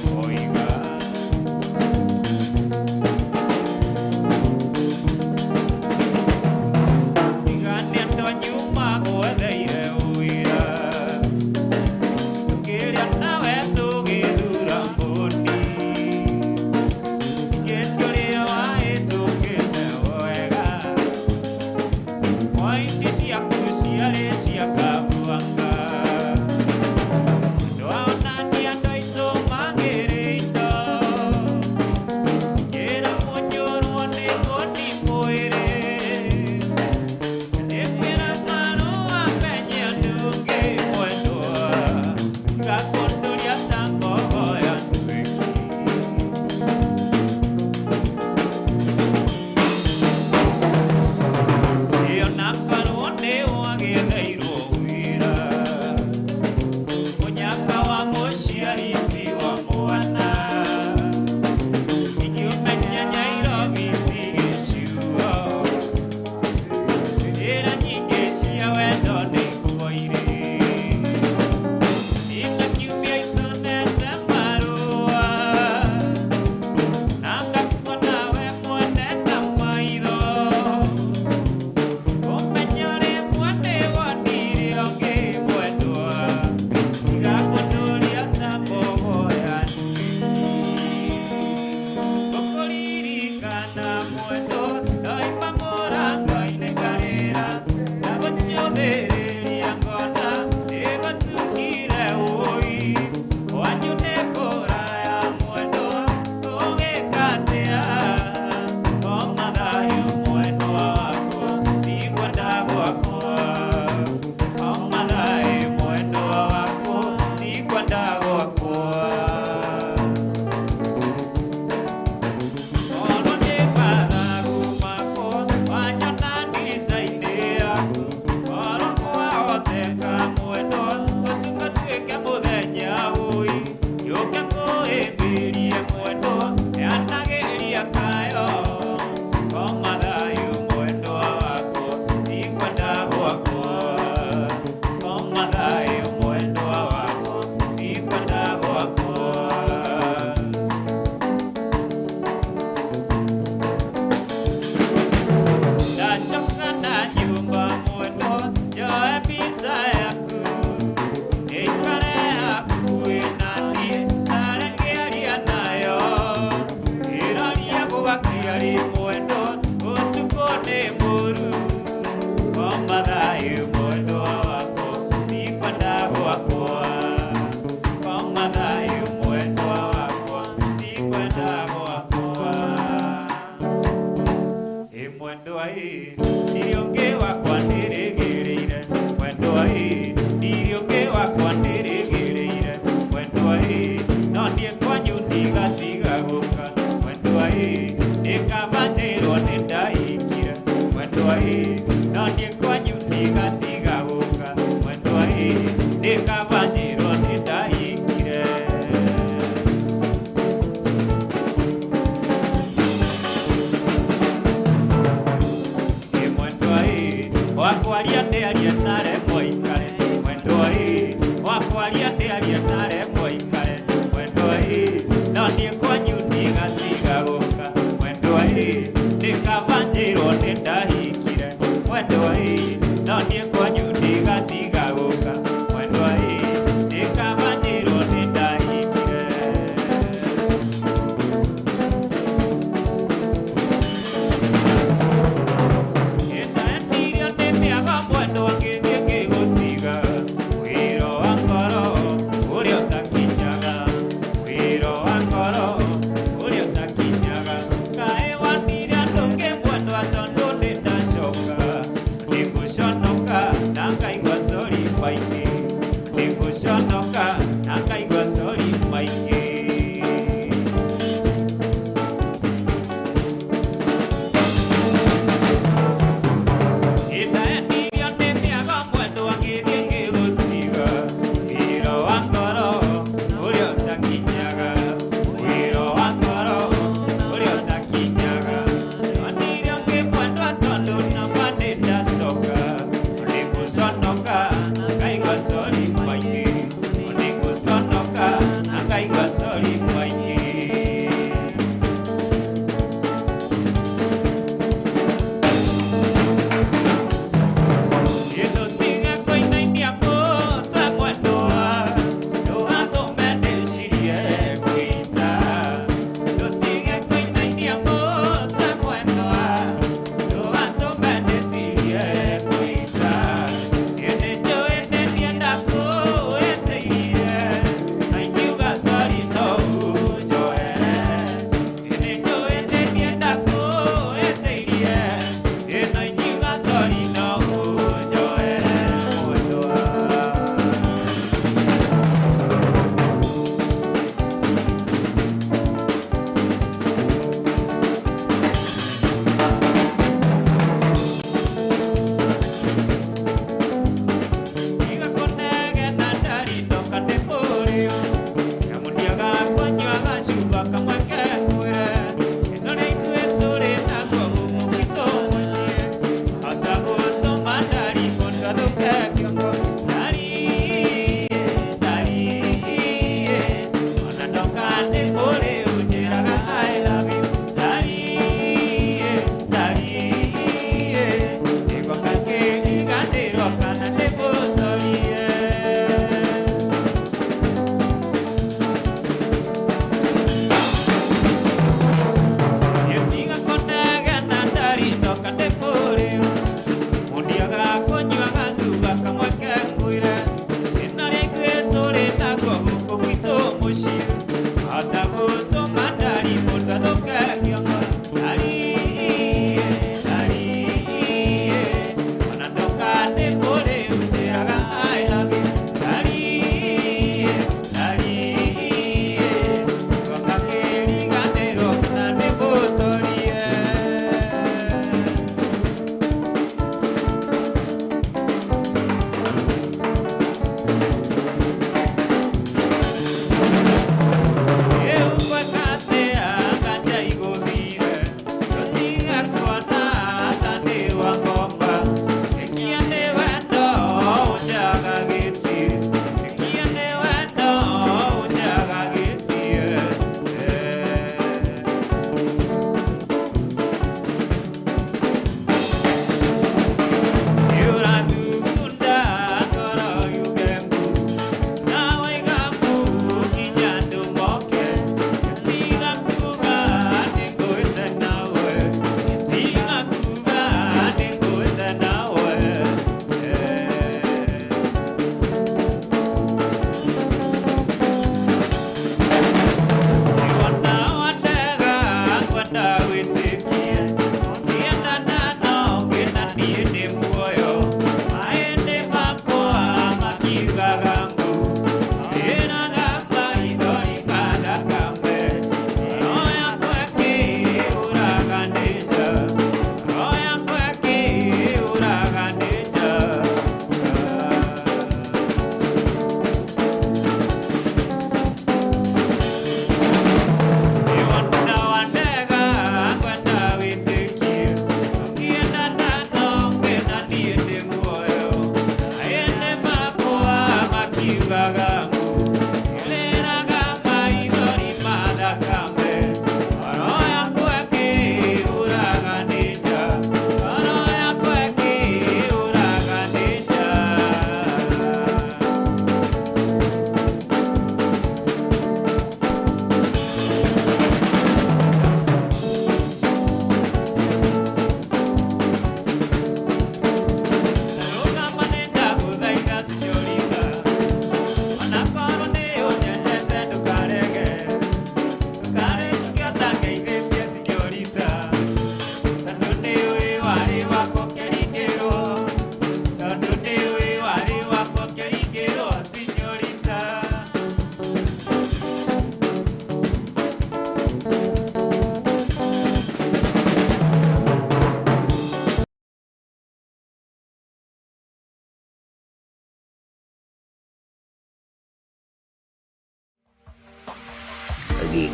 Oiga. No niĩ kwanyu ndigatiga gũka. Mwendwa ĩ, nĩ kaba njĩrwo nĩ ndahikire. Mwendwa ĩ, no niĩ kwanyu ndigatiga gũka. Mwendwa ĩ, nĩ kaba njĩrwo nĩ ndahikire. Nĩndendirio nĩ mĩago mwendwa ngĩthiĩ ngĩgũtiga. Wĩro wa ngoro ũrĩa ũtakinyaga. Wĩro wa ngoro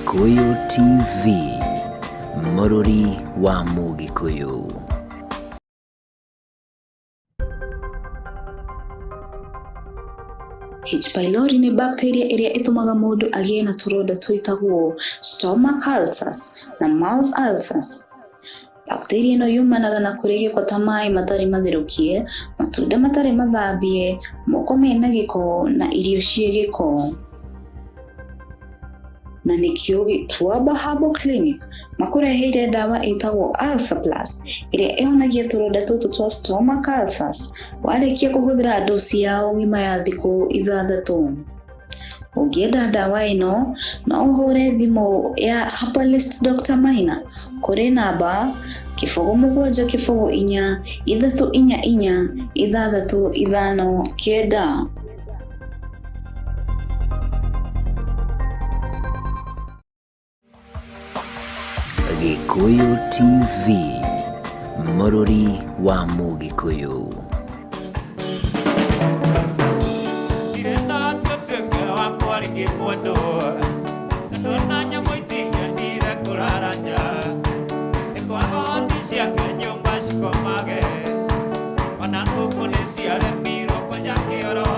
Gĩkũyũ TV, mũrũri wa Mũgĩkũyũ. H. pylori nĩ bacteria ĩrĩa ĩtũmaga mũndũ agĩe na tũronda twĩtagwo stomach ulcers na mouth ulcers. Bacteria ĩno yumanaga na kũrĩa gĩko ta maĩ matarĩ matherũkie, matunda matarĩ mathambie, moko mena gĩko na irio ciĩ gĩko. Na nĩkĩo Gĩtuamba Herbal Clinic makũreheire ndawa ĩtagwo Ulcer Plus ĩrĩa ĩhonagia tũronda tũtũ twa stomach ulcers warĩkia kũhũthĩra dosi yao ng'ima ya thikũ 6. Ũngĩenda ndawa ĩno no ũhũre thimũ ya Herbalist Dr. Maina kũrĩ namba 07 04 344 659. Gĩkũyũ TV, mũrũri wa Mũgĩkũyũ. Ndirenda tutuĩke wakwa rĩngĩ mwendwa, tondũ na nyamũ itingĩendire kũrara nja. Nĩ kwaga hoti ciake nyũmba cikomage, ona ngũkũ nĩciaremirwo kwenja kĩoro,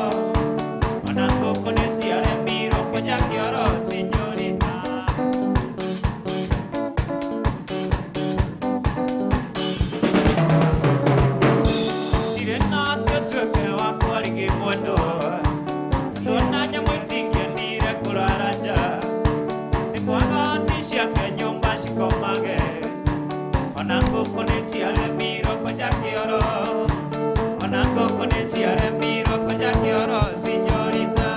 ona ngũkũ nĩciaremirwo kwenja kĩoro sinyorita. Ndirenda tutuĩke wakwa rĩngĩ mwendwa, tondũ na nyamũ itingĩendire kũrara nja. Nĩ kwaga hoti ciake nyũmba cikomage, ona ngũkũ nĩciaremirwo kwenja kĩoro, ona ngũkũ nĩciaremirwo kwenja kĩoro sinyorita.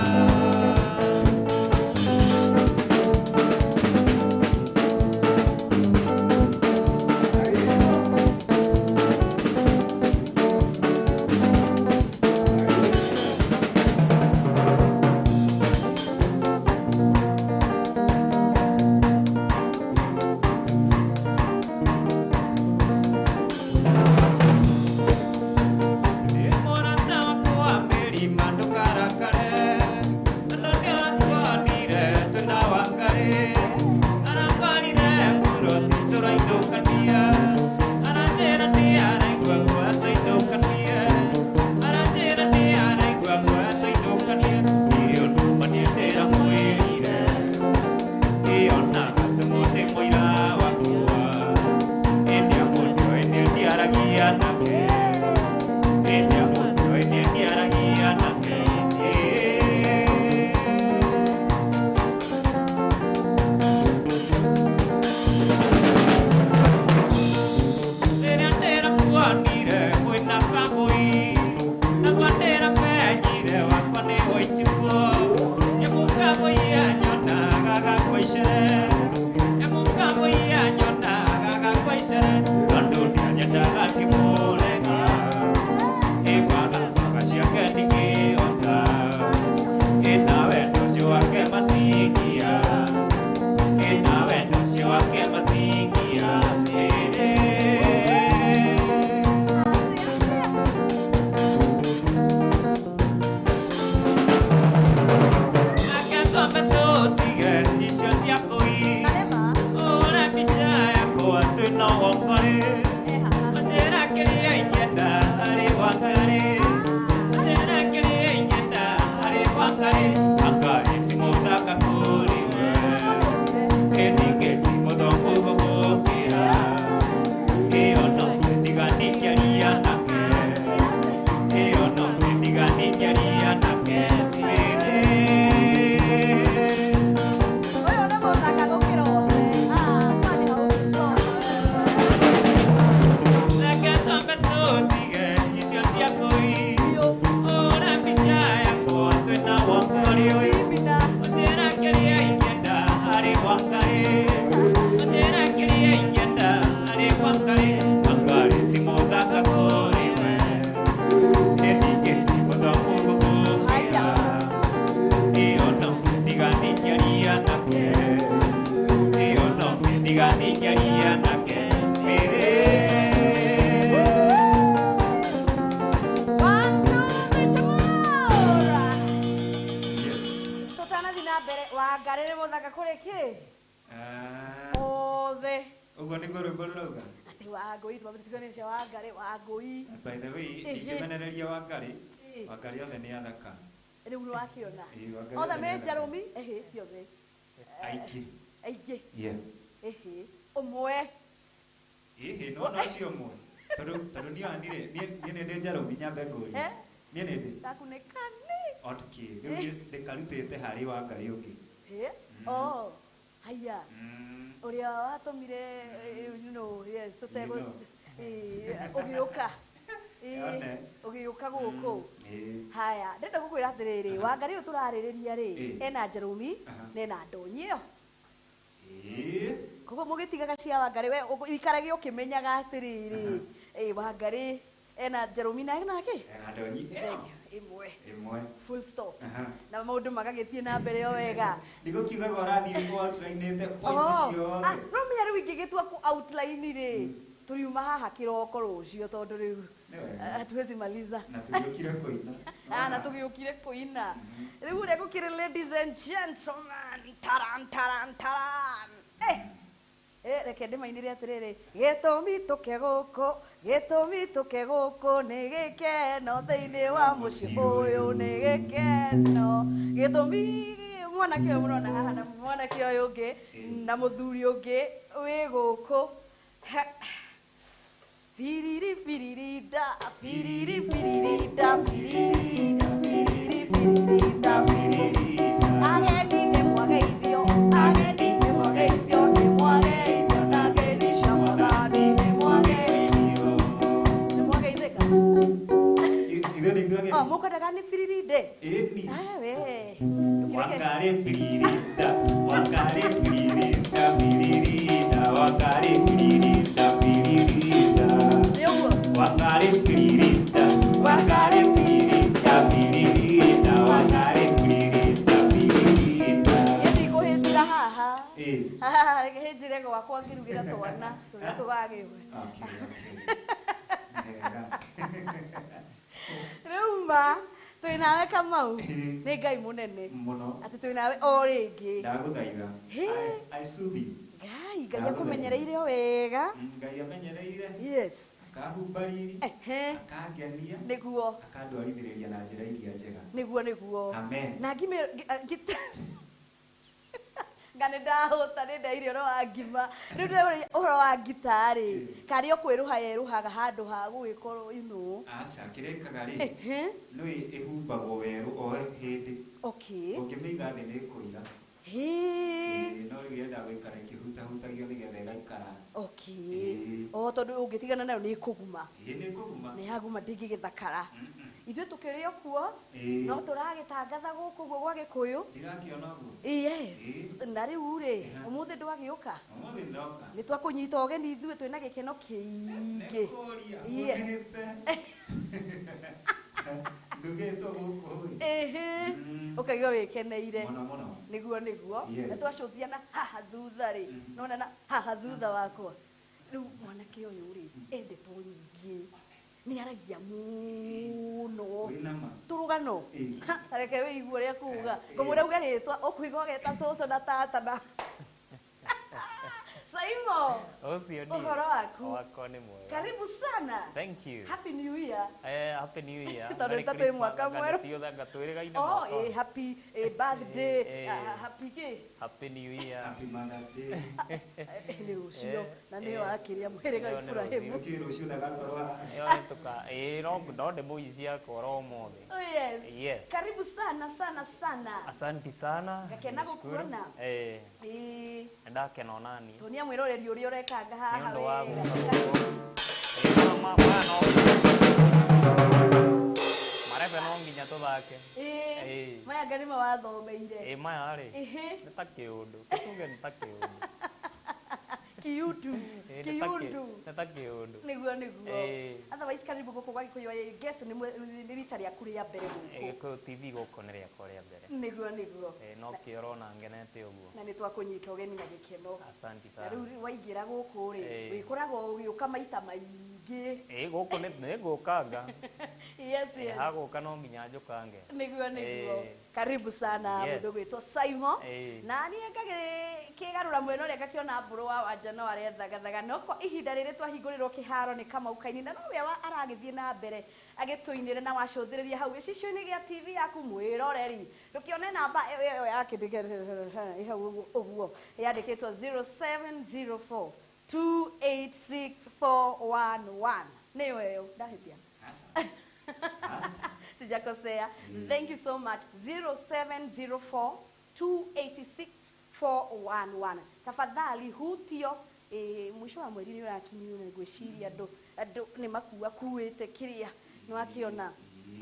Ndĩ mũrata wakwa mĩrima ndũkarakare, tondũ nĩũratuonire twĩna Wangarĩ. Arakorire mũroti tũraithũkania, aranjĩra nĩaraigua guoya twaithũkania, aranjĩra nĩaraigua guoya twaithũkania. Ndirĩ ũndũ ma niĩ ndĩramwĩrire, ĩonaga tũmũndĩ mũira wakwa, ĩndĩ amũndũ ĩndĩ ndiaragia nake. Ĩndĩ amũndũ ĩndĩ ndiaragia nake. Rĩrĩa ndĩramuonire mwĩna kabũi, naguo ndĩramenyire wakwa nĩ ũichiguo. Nyamũ kabũi anyonaga gakwa icere, nyamũ kabũi anyonaga gakwa icere, tondũ nĩanyendaga ngĩmũrega. Ĩkwaga kwaga ciake ndingĩhota, ĩna wendo ũcio wake matingia, ĩna wendo ũcio wake matingia. Ĩĩ. Nake twambe tũtige icio cia kũi, ũre mbica yakwa twĩna Wangarĩ. Njĩra kĩrĩa ingĩenda harĩ Wangarĩ, njĩra kĩrĩa ingĩenda harĩ Wangarĩ. Wangarĩ ti mũthaka kũrĩ we, ĩ ningĩ ti mũthomu gũgũkĩra, ĩyo no ndiga ndingĩaria nake, ĩyo no ndiga ndingĩaria nake. Ĩĩ. Ũyũ nĩ mũthaka gũkĩra othe. Ah, kwani haũgĩcoma. Reke twambe tũtige icio cia kũi, Biũ. ũre mbica yakwa twĩna Wangarĩ ũyũ. Bibina. Njĩra kĩrĩa ingĩenda harĩ Wangarĩ, njĩra kĩrĩa ingĩenda harĩ Wangarĩ. Wangarĩ ti mũthaka kũrĩ we, ĩ ningĩ ti mũthomu gũgũkĩra, ĩyo no ndiga ndingĩaria nake, ĩyo no ndiga ndingĩaria nake. Mĩrĩ. One, two, three, chamora. Yes. Tũtanathiĩ na mbere, Wangarĩ nĩ mũthaka kũrĩ kĩ? Ah, Othe. Ũguo nĩguo rwĩmbo rũrauga. Atĩ Wangũi twamũtiganĩria Wangarĩ Wangũi. By the way, Ehe. ndingĩmenereria Wangarĩ. Ĩ. Wangarĩ othe nĩ athaka. Rĩu nĩ wakĩona. Ĩ, Wangarĩ Othe othe nĩ me athaka. njarũmi, ehe, ti othe. Aingĩ. Aingĩ. Yeah. Ehe. Ũmwe. Ĩhĩ, no no ũcio ũmwe. Tondũ niĩ anire, niĩ nĩ ndĩ njarũmi nyambe ngũrie. Eh? Niĩ nĩ ndĩ. Gaku nĩ kani. Okay, rĩu niĩ ndĩkarutĩte harĩ Wangarĩ ũngĩ. Eh? Oh. Haya. Ũrĩa watũmire you know, yes, tũtegũ You know. Ũgĩũka. Yone. Ũgĩũka gũkũ. Ĩ. Haya, ndĩrenda gũkwĩra atĩrĩrĩ, Wangarĩ ũyũ tũrarĩrĩria rĩ, ena njarũmi na ena ndonyi ĩyo. Ĩ. Koguo mũgĩtigaga cia Wangarĩ, we ũikarage ũkĩmenyaga atĩrĩrĩ, Wangarĩ ena njarũmi na ena kĩ? Ena ndonyi ĩyo. Ĩmwe. Ĩmwe. Full stop. Na maũndũ magagĩthiĩ na mbere o wega. Ndigũkiugaga ũrathiĩ outline-ĩte points Oh, ciothe. ah, no menya rĩu ingĩgĩtua kũ outline rĩ, tũriuma haha kĩroko rũciũ tondũ rĩu Nĩ wega. hatuwezi maliza. Na tũgĩũkire kũina. Ah, na tũgĩũkire kũina. Rĩu ũrĩa gũkĩrĩ, ladies and gentlemen, taran taran taran. Reke ndĩmainĩre atĩrĩrĩ, gĩtũmi tũke gũkũ, gĩtũmi tũke gũkũ nĩ gĩkeno thĩinĩ wa mũciĩ ũyũ nĩ gĩkeno. Gĩtũmi mwanake ũyũ mũrona haha na mwanake ũyũ ũngĩ na mũthuri ũngĩ wĩ gũkũ. Firiri firiri da, firiri firiri da, firiri firiri firiri da, firiri. Ageni nĩ mwageithio, ageni nĩ mwageithio, nĩ mwageithio na ngeithi cia Mwathani nĩ mwageithio. Nĩ mwageithĩka? Ithuĩ nĩ ithuĩ ageni. Oh, mũkwendaga nĩ firiri ndĩ? Ĩni. Ah, we. Wangarĩ firirida, Wangarĩ firirida, firirida, Wangarĩ firirida, firirida. Nĩ ũguo? Wangarĩ firirida, Wangarĩ firirida, firirida, Wangarĩ firirida, firirida. Niĩ ndikũhĩnjĩra haha. Ĩ. Haha, reke hĩnjĩre gwakwa ngĩrugĩra twana tũrĩa tũgagĩwe. Okay, okay. Wega. Rĩu ma twĩ nawe Kamau, Ĩ. nĩ Ngai mũnene Mũno. atĩ twĩ nawe o rĩngĩ. Ndagũthaitha. Hĩ. I soothe you. Ngai, Ngai akũmenyereire o wega. Ngai amenyereire. Yes. Akahumba riri. Ehe. Akangenia. Nĩguo. Akandwarithĩrĩria na njĩra iria njega. Nĩguo nĩguo. Amen. Na ngime nga nĩ ndahũta nĩ ndaire ũhoro wa ngima. Rĩu ndĩrauria ũhoro wa ngita rĩ, karĩ o kwĩrũha yerũhaga handũ ha gũgĩkorwo you know. Aca, kĩrĩkaga rĩ, Ehe. nĩ ĩhumbagwo werũ o hĩndĩ. Okay. Ũngĩmĩiga thĩ nĩ ĩkũira. Hĩ. Ĩĩ, no rĩu yendaga gũikara ĩkĩhutahutagio nĩgetha ĩgaikara. Okay. Ĩĩ. O tondũ ũngĩtigana nayo nĩ ĩkũguma. Ĩĩ, nĩ ĩkũguma. Nĩ yaguma ndĩngĩgĩthakara. Ithuĩ tũkĩrĩ o kuo, Ĩĩ. no tũragĩtangatha gũkũ ũguo gwa Gĩkũyũ. Ndirakĩona ũguo. Yes. Ĩĩ. Na rĩu rĩ, Ehe. ũmũthĩ ndwagĩũka. Ũmũthĩ ndoka. Nĩ twakũnyita ũgeni ithuĩ twĩna gĩkeno kĩingĩ. Nĩkũria, Yes. ũnĩhĩte. Ndugĩtwo gũkũ ĩ. Ĩhĩ. Ũkaigua wĩkeneire. Mũno mũno. Nĩguo nĩguo. Yes. Na twacũthia na haha thutha rĩ, nona na haha thutha wakwa. Rĩu mwanake ũyũ rĩ, endetwo nyingĩ. Nĩ aragia mũno. Wĩna ma. Tũrũgano. Ĩĩ. Ha, ta reke wĩigue ũrĩa kuga. Ĩĩ. Ngũmwĩra uge rĩtwa, ũkũigua ũgeta cũcũ na tata na Saimo. Ũcio niĩ. Ũhoro waku? Wakwa nĩ mwega. Karibu sana. Thank you. Happy New Year. Happy New Year. Tondũ Merry ta twĩ Christmas, mwaka anga mwerũ. nĩcio anga twĩrĩgaine Oh, mwaka. happy birthday, happy kĩ? Happy New Year. Happy Mother's Day. Nĩ rũciũ na nĩyo akĩrĩa mũhĩrĩga Ĩyo nĩ Ibrahim. rũciũ. Nĩkĩ rũciũ ndagakorwo haha? Ĩyo nĩ tũka ĩĩ no ndĩmũici akora ũmũthĩ. Oh, yes. Yes. Karibu sana sana sana. Asanti sana. Ngakena Nĩshukuru. gũkuona. Nĩndakena onani. Tuonia mwĩroreri ũrĩa ũrekanga haha Nĩ ũndũ wa wega. gũka gũkũ. Maya no marebe no nginya tũthake. Maya nga nĩmo wathomeire. Maya rĩ. Ĩhĩ. Nĩ ta kĩũndũ. Tuge nĩ ta kĩũndũ. Kiundu. Kiundu. Nĩ ta kĩũndũ. Nĩguo nĩguo. Otherwise karibu gũkũ gwa Gĩkũyũ, guess nĩ rita rĩaku rĩa mbere gũkũ. Gĩkũyũ TV gũkũ nĩ rĩakwa rĩa mbere. Nĩguo nĩguo. No kĩo ũrona ngenete ũguo. Na nĩ twakũnyita ũgeni na gĩkeno. Asanti Na sana. rĩu waingĩra gũkũ rĩ, Ĩĩ. wĩkoragwo ũgĩũka maita maingĩ. Gũkũ nĩ ngũkanga. Yes, yes. Hagũka no nginya njũkange. Nĩguo nĩguo. Karibu sana Yes. Mũndũ gwĩtwo Simon. Ĩĩ. Na niĩ ngakĩgarũra mwena ũrĩa ngakĩona mbũrũ wa wanja no arethagathaga no kwa ihinda rĩrĩ twahingũrĩrwo kĩharo nĩ Kamau Kaini na nowe wa aragĩthiĩ na mbere agĩtũinĩre na wacũthĩrĩria hau gĩcicio-inĩ gĩa TV yaku mwĩroreri ndũkĩone namba ĩyo yake ĩ hau ũguo yandĩkĩtwo 0704 286411 nĩyo ĩyo ndahĩtia. Asa. Asa. Sijakosea. Thank you so much. 0704 286 411. Tafadhali hutio mwisho wa mweri nĩ ũrakinyio na ngwĩciria andũ nĩ makua kuĩte kĩrĩa nĩ wakiona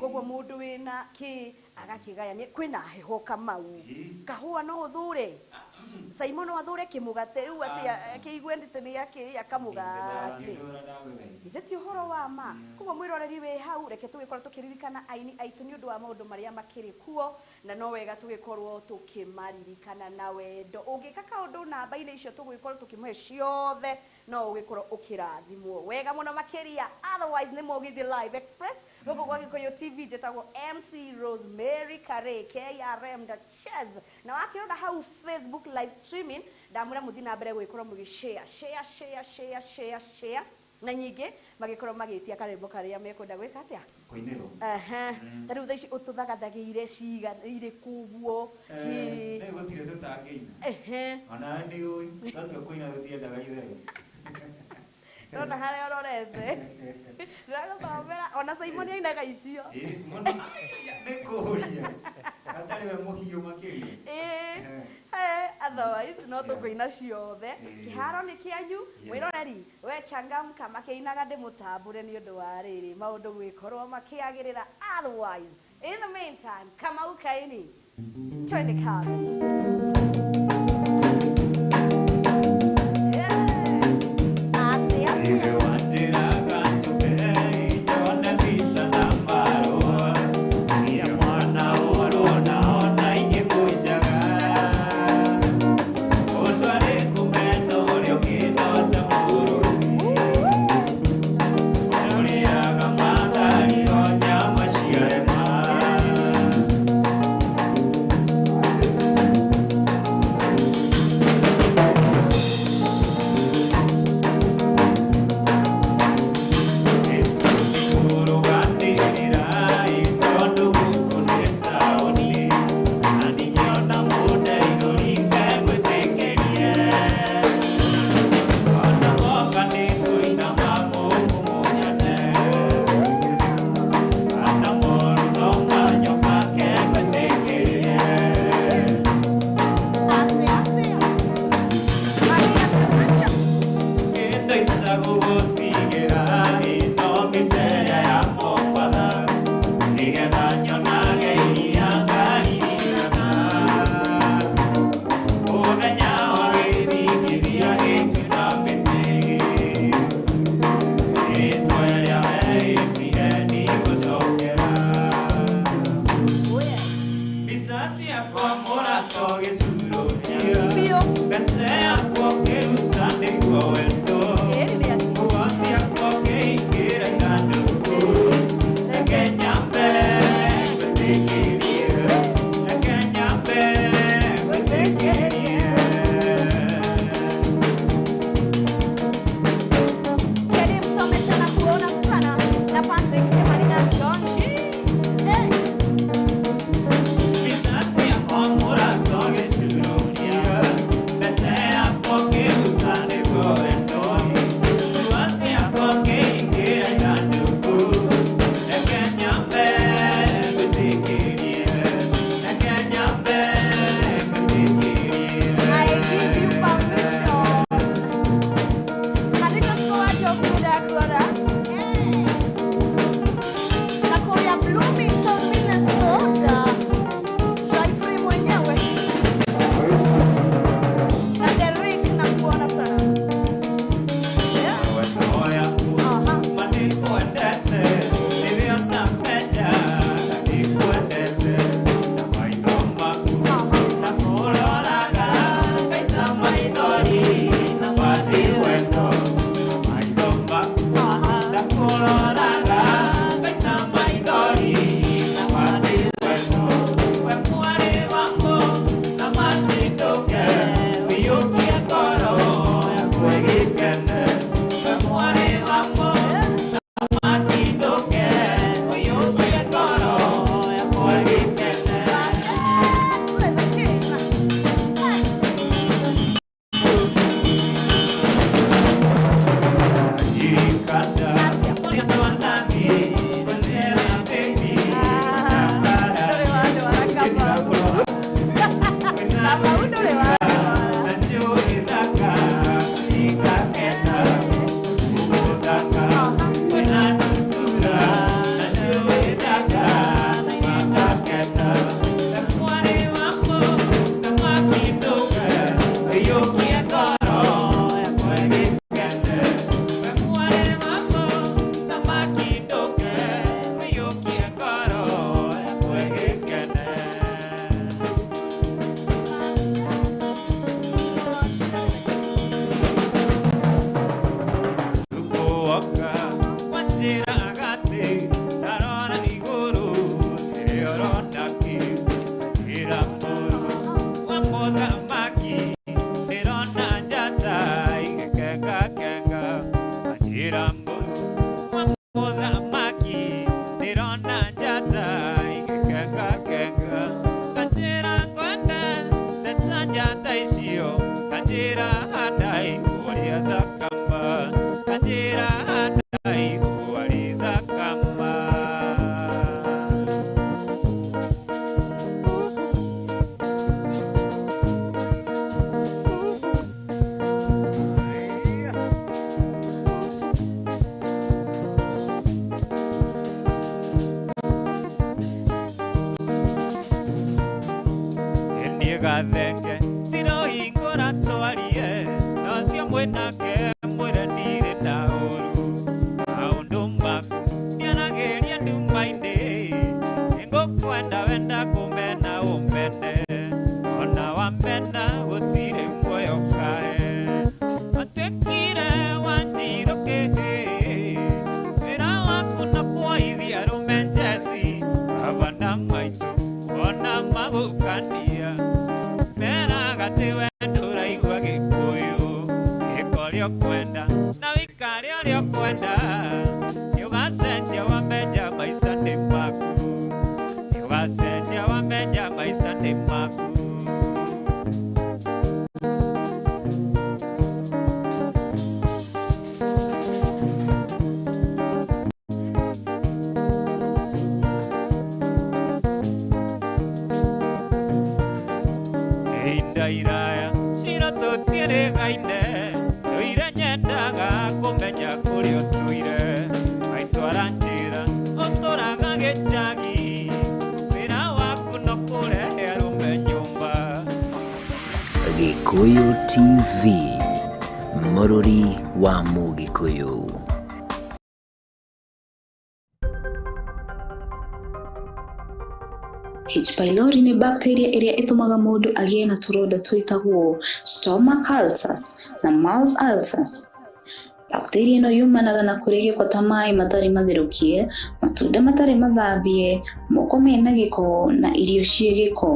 koguo mũndũ wĩna kĩ agakĩgayania kwĩna heho Kamau. Kahũa no ũthure Simon no athure kĩmũgate rĩu atĩ kĩigue ndĩte nĩ akĩrĩa kamũgate. Ngĩthũra ndagũthaitha. Ithe ti ũhoro wa ma. Koguo mwĩroreri wĩ hau reke tũgĩkorwo tũkĩririkana aini aitũ nĩ ũndũ wa maũndũ marĩa makĩrĩ kuo na no wega tũgĩkorwo tũkĩmaririkana na wendo. Ũngĩka kaũndũ namba-inĩ icio tũgũgĩkorwo tũkĩmũhe ciothe no ũgĩkorwo ũkĩrathimwo wega mũno makĩria. Otherwise nĩ Mũgithi Live Express gũkũ gwa Gĩkũyũ TV njĩtagwo MC Rosemary Kare KRM the Chess na wakĩrora hau Facebook live streaming ndamwĩra mũthiĩ na mbere gũgĩkorwo mũgĩ share share share share share share na nyingĩ magĩkorwo magĩtia karwĩmbo karĩa mekwenda gwĩka atĩa. Kũinĩrwo. Aha, ta rĩu thaa ici ũtũthagathagĩire cigana irĩkũ ũguo? Nĩ gũtirĩ tũtangĩina. Ehe. Ona nĩ ũĩ twatua kũina tũtiendaga itherũ. Ndĩrona harĩa ũrorete ndĩragũthomera ona Simon ainaga icio. Ĩ, mũno nĩ kũũria hatarĩ we mũhiũ makĩria. Ĩĩ. Eh, otherwise no tũkũina ciothe. Ĩĩ. Kĩharo nĩ kĩanyu. Yes. Mwĩroreri we changamka makĩinaga ndĩmũtambũre nĩ ũndũ wa rĩrĩ maũndũ gwĩkorwo makĩagĩrĩra. Otherwise in the meantime Kamau Kaini twende kazi. Yeah. Atĩa. Ithe wanjĩraga njũke nyone mbica na marũa nginya mwana ũrona ona ingĩkũnjaga ũndũ arĩ kũmena ũrĩa ũngĩ no ta mũrũthi ũrĩaga mathari o nyama ciarema. Atĩa atĩa. Maria Acha. Gũtigĩra ino mĩceria ya Mombatha nĩgetha nyonage iria ngaririkana mũthenya wa gĩthingithia gĩtuna mĩtĩ rĩtwa rĩa wehĩtire ndigũcokera. Oh yeah. Mbica ciakwa mũrato gĩcurũria Biũ. mbete yakwa ũkĩruta nĩguo wendo. Ĩĩ nĩ atĩa. Mwĩnake mwĩre ndirĩ na ũru maũndũ maku nĩaragĩria nduma-inĩ nĩngũkwenda wenda kũmena ũmene ona wamena gũtirĩ muoyo kae watuĩkire wanjirũ kĩhĩ wĩra waku no kwoithia arũme njeci baba na maitũ ona magũkania meraga atĩ we ndũraigua gĩkũyũ gĩka ũrĩa ũkwenda na wĩikare ũrĩa ũkwenda nĩũgacenjia wamenya maica nĩ maku nĩũgacenjia wamenya maica nĩ maku. Ihinda iraya cira tũtiĩrĩgaine tũire nyendaga kũmenya kũrĩa ũtũire maitũ aranjĩra ũtũraga gĩchagi wĩra waku no kũrehe arũme nyũmba. Gĩkũyũ TV, mũrũri wa Mũgĩkũyũ. H. pylori nĩ bacteria ĩrĩa ĩtũmaga mũndũ agĩe na tũronda twĩtagwo stomach ulcers na mouth ulcers. Bacteria ĩno yumanaga na kũrĩa gĩko ta maĩ matarĩ matherũkie, matunda matarĩ mathambie, moko mena gĩko na irio ciĩ gĩko.